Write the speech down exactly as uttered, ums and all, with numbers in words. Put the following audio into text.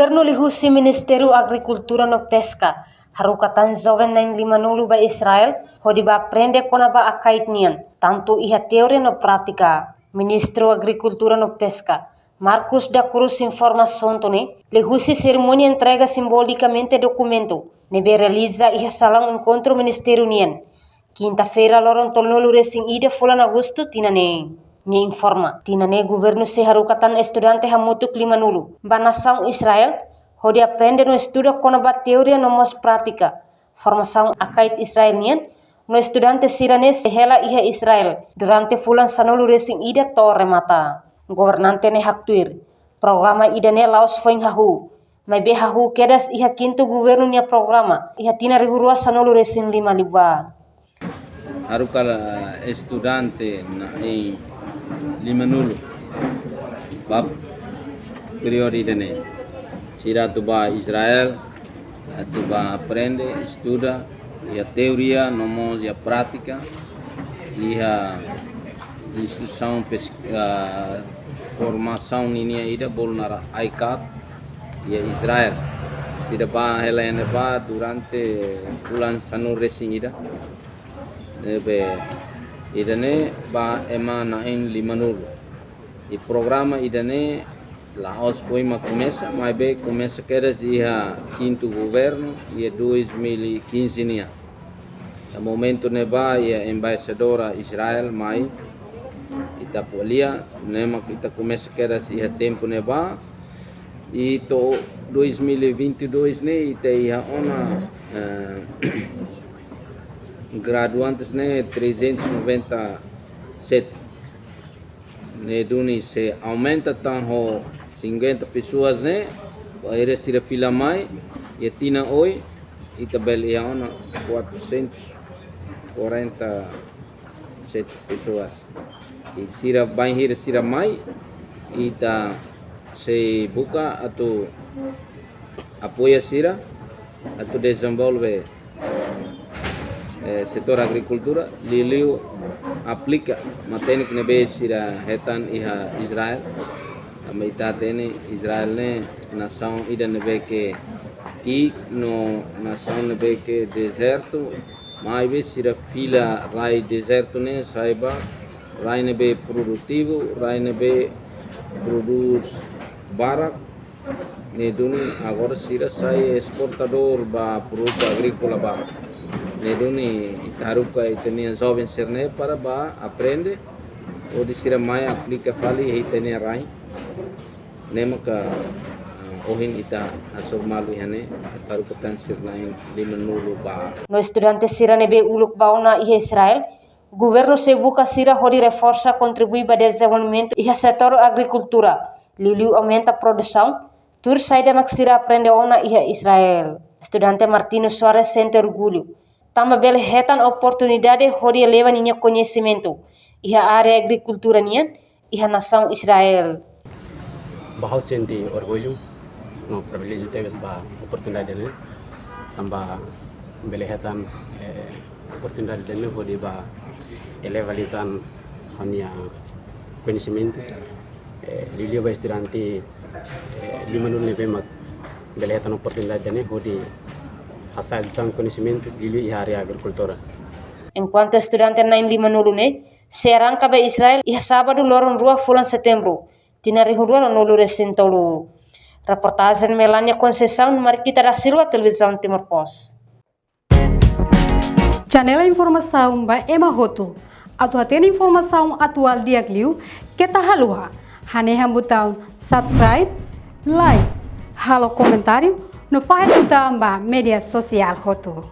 Governu liuhusi Ministériu Agrikultura no Peska haruka tan joven na'in limanulu ba Israel, hodi bá aprende kona-ba akait nian, tantu iha teoria no prátika. Ministru Agrikultura no Peska, Marcos da Cruz, informa ohin ne'e, liuhusi serimónia entrega simbolikamente dokumentu ne'ebé realiza iha salaun enkontru ministériu nian, kinta-feira, loron tolunulu-resin-ida fulan Agostu tinan ne'e. Nia informa, tinan ne'e governu sei haruka tan estudante hamutuk limanulu ba nasaun Israel, hodi aprende no estuda kona-ba teoria no mós prátika formasaun akait Israel nian, no estudante sira-ne'e sei hela iha Israel durante fulan sanulu-resin-ida to'o remata. Governante ne'e haktuir, programa ida-ne'e la'ós foin hahú, maibé hahú kedas iha kintu governu nia programa iha tinan rihun rua sanulu-resin-lima liubá. Haruka estudante na'in limanulu ba períodu ida-ne'e. Sira atu ba Israel, atu ba aprende, estuda, iha teoria, no mós iha prátika, iha instituisaun pes-, ah, formasaun ninia ida bolu naran ICAT, iha Israel. Sira ba hela iha ne'ebá durante fulan sanulu-resin-ida. Ne'ebé ida-ne'e ba ema na'in limanulu. I programa ida-ne'e la'ós foin mak komesa, maibé komesa kedas iha kintu governu, iha dois mil e quinze nian. Iha momentu ne'ebá iha embaixadora Israel mai, ita ko'alia, ne'e mak ita komesa kedas iha tempu ne'ebá, i to'o dois mil e vinte e dois ne'e ita iha ona, eh, graduantes ne'e trezentos e noventa e sete. Ne'e duni se aumenta tan ho cinquenta pessoas ne'e, bainhira sira fila mai, iha tinan oin, ita bele iha ona quatrocentos e quarenta e sete pessoas. I sira bainhira sira mai, ita sei buka atu apoia sira, atu dezenvolve, eh, setór agrikultura, liuliu aplika matenek ne'ebé sira hetan iha Israel. Tanba ita hatene Israel ne'e nasaun ida ne'ebé ke ki'ik no nasaun ne'ebé ke dezertu, maibé sira fila rai dezertu ne'e sai ba rai ne'ebé produtivu, rai ne'ebé prodús barak, ne'e duni agora sira sai esportadór ba produtu agríkola barak. Ne'e duni ita haruka ita-nia joven sira-ne'e para ba aprende, hodi sira mai aplika fali iha ita-nia rai. Ne'e maka, eh, ohin ita hasoru malu iha ne'e, ita haruka tan sira na'in limanulu ba. No estudante sira ne'ebé uluk ba ona iha Israel, governu sei buka sira hodi reforsa kontribui ba dezenvolvimentu iha setór agrikultura, liuliu aumenta produsaun, tuir saida mak sira aprende ona iha Israel. Estudante Martino Soares sente orgullu, tanba bele hetan oportunidade hodi eleva ninia koñesimentu iha área agrikultura nian iha nasaun Israel. Ba ha'u sente orgullu no priviléjiu tebes ba oportunidade ne'e, tanba bele hetan, eh, oportunidade ne'e hodi ba eleva liután ha'u-nia koñesimentu, eh, liuliu ba estudante, eh, limanulu ne'ebé mak bele hetan oportunidade ne'e hodi hasa'e liután koñesimentu liuliu iha área agrikultura. Enkuantu estudante na'in limanulu ne'e sei arranka ba Israel iha sábadu loron rua fulan Setembru, tinan rihun rua ruanulu-resin-tolu. Reportajen Melania Conceição, Marquita da Silva, Televizaun Timor Post. Janela informasaun ba ema hotu. Atu hatene informasaun atuál di'ak liu, keta haluha hanehan butaun subscribe, like, halo komentáriu, no fahe tutan ba média sosiál hotu.